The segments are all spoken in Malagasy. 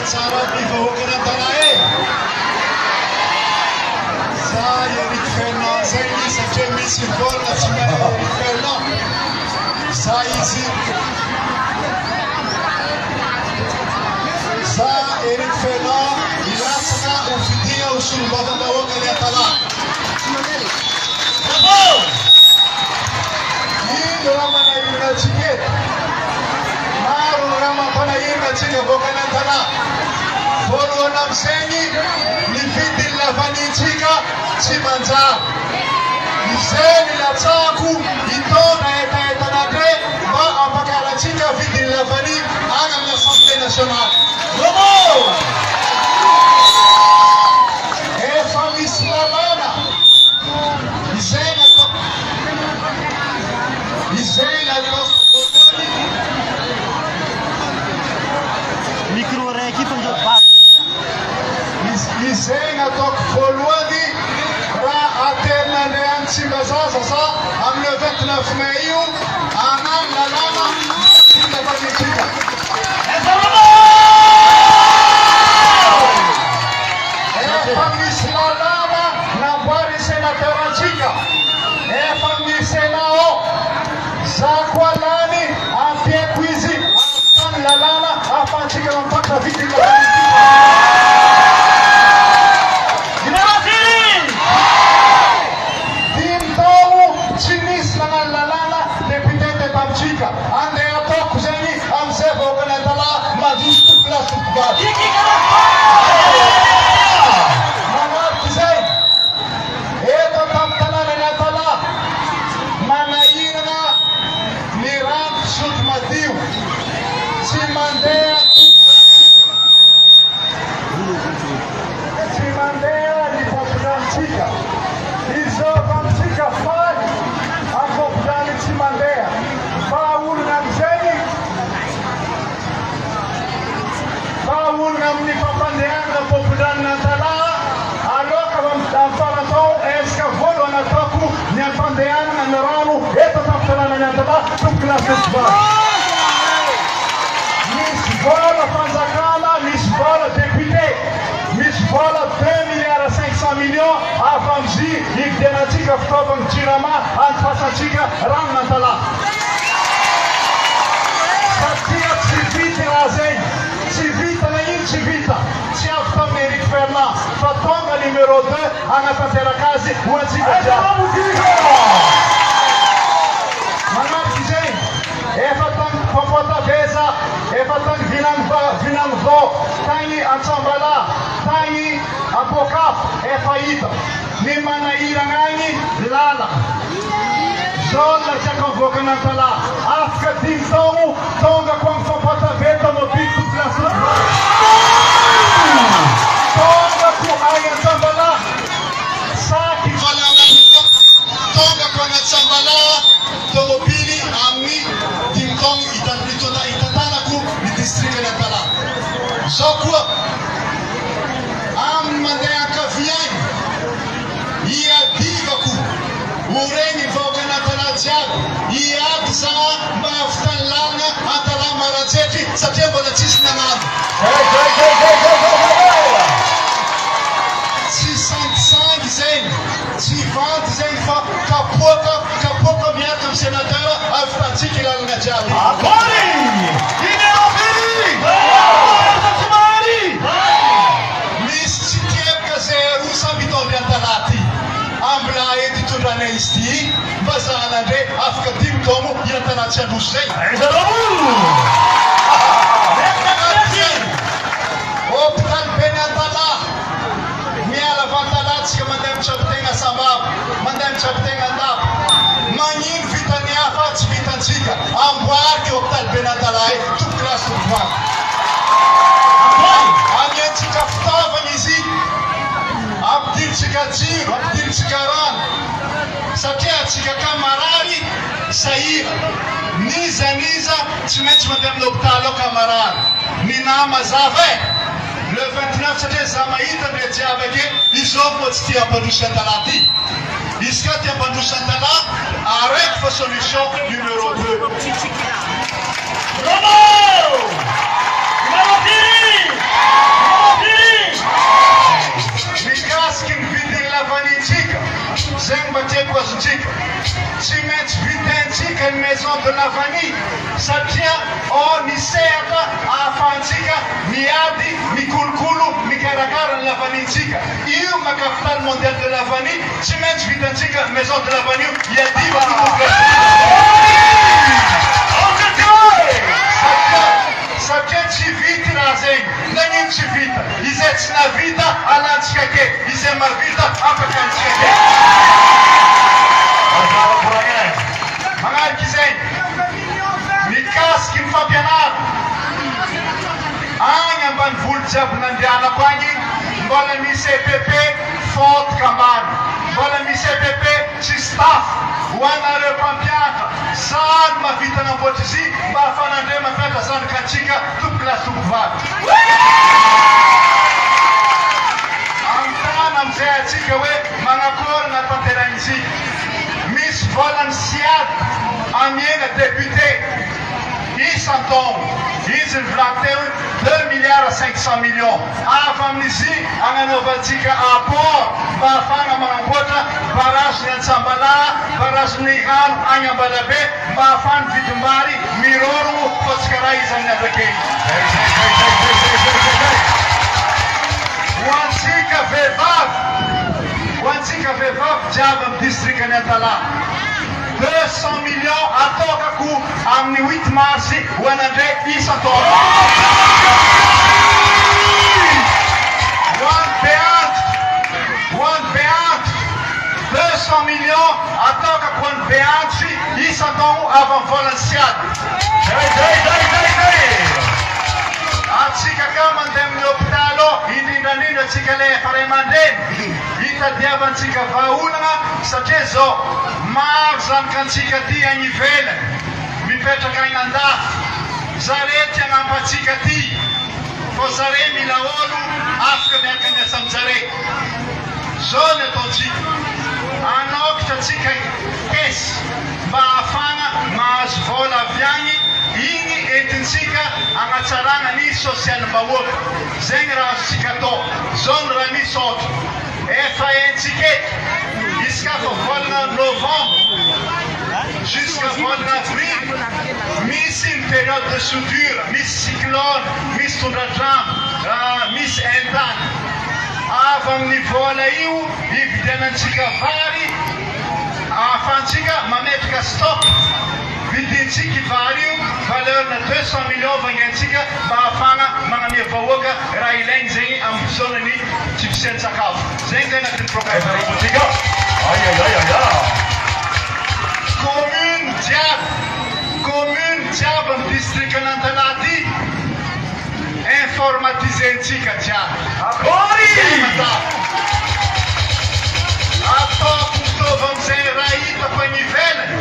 tsara ny vahoakan'Antalaha e! Za Eric Fernand zegny satria misy vola tsy mahay Eric Fernand. Za izy. Za Eric Fernand hilatsaka ho fidiana ho solombavambahoakan'i Antalaha. Bravo! Ino raha manahirana antsika eto? Maro ny raha mampanahirana antsika vahoakan'i Antalaha. Voalohany amin'izegny, ny vidin'ny lavanìntsika tsy manjary. Izay no ilatsahako hitondra hetahetan'Andre mba hampakarantsika vidin'ny lavania any amin'ny Assemblée nationale. Bravo! Efa misy lalàna izay natao izay natao voalohany. Micro raiky io fa ndreo babo. Izay nataoko voalohany raha aterina indray any Tsimbazaza za amin'ny le 29 mai io anany lalàna vita tamintsika. Efa misy lalàna namboarin'ny sénateur antsika, efa amin'ny Sénat ao. Za koa lany ampiako izy ahavitany lalàna ahafahantsika mampaka vidiny lavan'ity. Dimy taogno tsy nisy nagnano lalàna député teto amintsika. Andeha ataoko zegny amizay vahoakan'i Antalaha mandroso tompolahy sy tompovavy. Magnaraka izay. Eto an-tampon-tanànan'i Antalaha, manahirana ny rano fisotro madio. Tsy mandeha Tsy mandeha ny paompidranontsika. Izao amintsika faly amin'ny paompidrano tsy mandeha. Vahaolana amin'izay Vahaolana amin'ny fampandehanana paompindranon'Antalaha aloka ho amin'ny faran-tao ezaka voalohany ataoko ny hampandehanana ny rano eto an-tampon-tanànan'i Antalaha tompokolahy sy tompokovavy. Misy vola fanjakana, misy vola député, misy vola deux milliards 500 millions avy hividianantsika fitaovan'ny Jirama andifasantsika ranon'Antalaha. Satria tsy vita raha zay, tsy vita na ino tsy vita, tsy avy tamin'i Eric Fernand fa tonga numéro deux hanatanteraka azy ho antsika jiaby. Manaraka izay, efa tany Papoataveza, efa tany Vinanivao, tany Antsambalaha, tany Ampoakafo, efa hita ny manahirana agny lalana. Zone tsy akavoaka an'Antalaha. Afaka dimy taogno tonga ko amin'ny fampatave tomobile tompolahy sy tompovavy. Tonga ko agny Antsambalaha saky. Tonga ko agny Antsambalaha tomobily amin'ny dimy taogno hitantanako ny distrikan'i Antalaha. Zao koa amin'ny mandeha ankavia agny iadivako. Ho regny vahoakan'Antalaha jiaby hiady za mba hahavitany lalagna Antalaha Maroantsetra satria mbola tsisy nagnano. Tsy sangisangy zegny, tsy vandy zegny fa kapoaka kapoaka miaraka am senateur ahavitantsika i lalagna jiaby. Akory! Numéro firy? Mahery! Misy tsy teboka zay aroa samby hitondry Antalaha ty. Ambilà eto itondranay izy ty mba zahana ndre afaka dimy taogno hiantana tsy handroso zay. Aiza daholo? Hopitaly be ny Antalaha. Miala avy Antalaha tsika mandeha mitsabo tegna Sambava, mandeha mitsabo tegna Andapa. Magnino vitan'ny hafa tsy vitantsika? Amboariko io hopitaly be ny Antalaha io, tompokolahy sy tompokovavy. Amiantsika fitaovana izy. Ampidirintsika jiro, ampidirintsika rano, satria antsika ka marary, sahirana. N'iza n'iza tsy maintsy mandeha amin'ny hopitaly ao ka marary. Ny naha mazava e! Le 29 satria za mahita ndre jiaby ake, izao moa tsy tia hampandroso Antalaha ty. Izy ka tia hampandroso Antalaha, araiky fa solution numéro deux. Bravo! Numéro firy? la vanille satria ao ny sehatra ahafahantsika miady, mikolokolo, mikarakara ny lavanillintsika. Io ma capitale mondiale de la vanille tsy maintsy vitantsika maison de la vanille iadivana ny Satria satria tsy vita raha zegny. Nagnino tsy vita? Izay tsy nahavita alantsika ake, izay mahavita ampakantsika ake. Mazava koragna e. Magnariky izegny, mikasiky ny fampianarana, agny ambanivolo jiaby nandehanako agny, mbola misy EPP fôtaka ambany, mbola misy EPP tsisy tafo. Ho anareo mpampianatra, zany mahavita namboatra izy mba ahafanandreo mampianatra zanakantsika tompokolahy sy tompokovavy. Anontany amizay atsika hoe manakory na tanterahin'izy. Misy volan'ny Ciad amiena député isan-taogno. Izy nivolagny teo hoe 2 milliards 500 millions. Avy amin'izy agnanaovantsika apport mba ahafahana magnamboatra barrage ny Antsambalaha, barrage ny rano agny Ambalabe mba ahafahany vidim-bary mirorogno fa tsy karaha izy amin'ny andro akeny. Zay zay zay zay zay zay zay zay zay. Ho antsika vehivavy, ho antsika vehivavy jiaby amin'ny distrikan'i Antalaha, 200 millions atokako amin'ny 8 mars ho anandre isan-taona. Ho an'ny be antitra, ho an'ny be antitra, 200 millions atokako ho an'ny be antitry isan-taogno avy amin'ny volan'ny Ciad. Zay zay zay zay zay. Atsika ka mandeha amin'ny hôpitaly ao, indrindrandrindra atsika le efa ray aman-dreny, hitadiavantsika vahaolana satria zao maro zanakantsika ty agny ivelany, mipetraka agny andafy. Zare ty agnampatsika ty, fa zare mila olo afaka miaraka miasa aminjare. Zao ny ataontsika, anokatra atsika caisse mba ahafahana mahazo vola avy agny, igny entintsika agnatsarana ny sosialim-bahoaka. Zegny raha azontsika atao. Zao ny raha misy ohatra. Efa haintsika eto, isaka fa volana novembre jusqu'à volana avril, misy ny période de soudure, misy cyclone, misy tondradrano, misy haintany. Avy amin'ny vola io ividianantsika vary ahafahantsika mametraka stock. Vidintsika vary io valeur na 200 millions vangaintsika mba ahafahana magnamia vahoaka raha ilainy zegny amin'ny fotoanany tsy fisian-tsakafo. Zegny zay anatin'ny programme. Efa robotsika. Ay ay ay ay ay. Commune jiaby, commune jiaby amin'ny district an'Antalaha ty informatisentsika jiaby. Akory! Ataoko mitovy amizay raha hitako agny ivelany.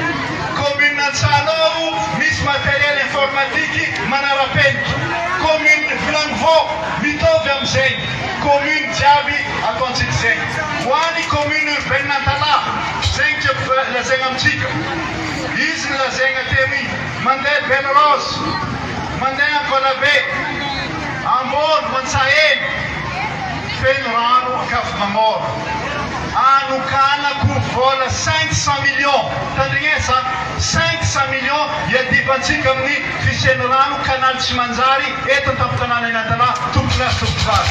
Commune Antsanoro misy matériel informatique manara-penitra. Commune Vilangvo mitovy amizay. Commune jiaby ataontsika zegny. Ho an'ny commune urbaine Antalaha, zegny tiako lazaigna amintsika. Izy ny lazaigna teo igny. Mandeha Belle Rose, mandeha Ankolabe, Ambony, Mantsahely, feno rano Ankavimamoro. Anokanako vola 500 millions. Tandrignesa, 500 millions iadivantsika amin'ny fisian'ny rano canal tsy manjary eto an-tampon-tanàna iny Antalaha, tompokolahy sy tompokovavy.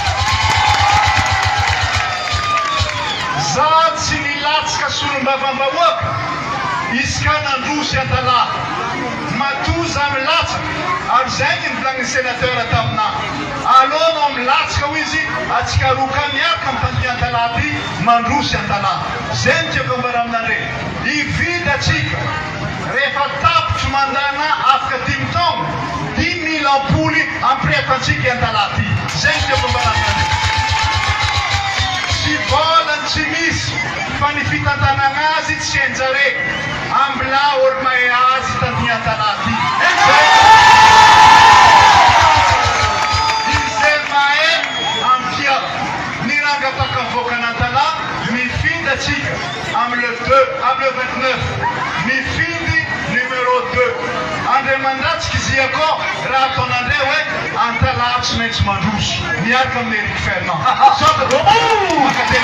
Za tsy nilatsaka solombavambahoaka isaka nandrosy Antalaha. Matoa za milatsaka, ary zay ny nivolagnin'ny sénateur tamina. Alohanao milatsaka hoy izy, atsika roa ka miaraka mitanty Antalaha ty mandrosy Antalaha. Zay no tiako ambara aminandre. Hividy atsika rehefa tapitry mandana afaka 5 taogno, 10 000 ampoly ampiretantsika Antalaha ty. Zay no tiako ambara aminandre. Tsy volany tsy misy fa ny fitantanana azy tsy hainjare. Ambila olo mahay azy tanty Antalaha ty. Izay mahay ampia ny rangataka mivoaka an'Antalaha mifidy atsika amy le 2, amy le 29 mifidy numéro 2. Andre mandratsiky izy akao raha ataonandre hoe Antalaha tsy maintsy mandroso miaraka amin'ny Eric Fernand. Misaotra. Mankatelina.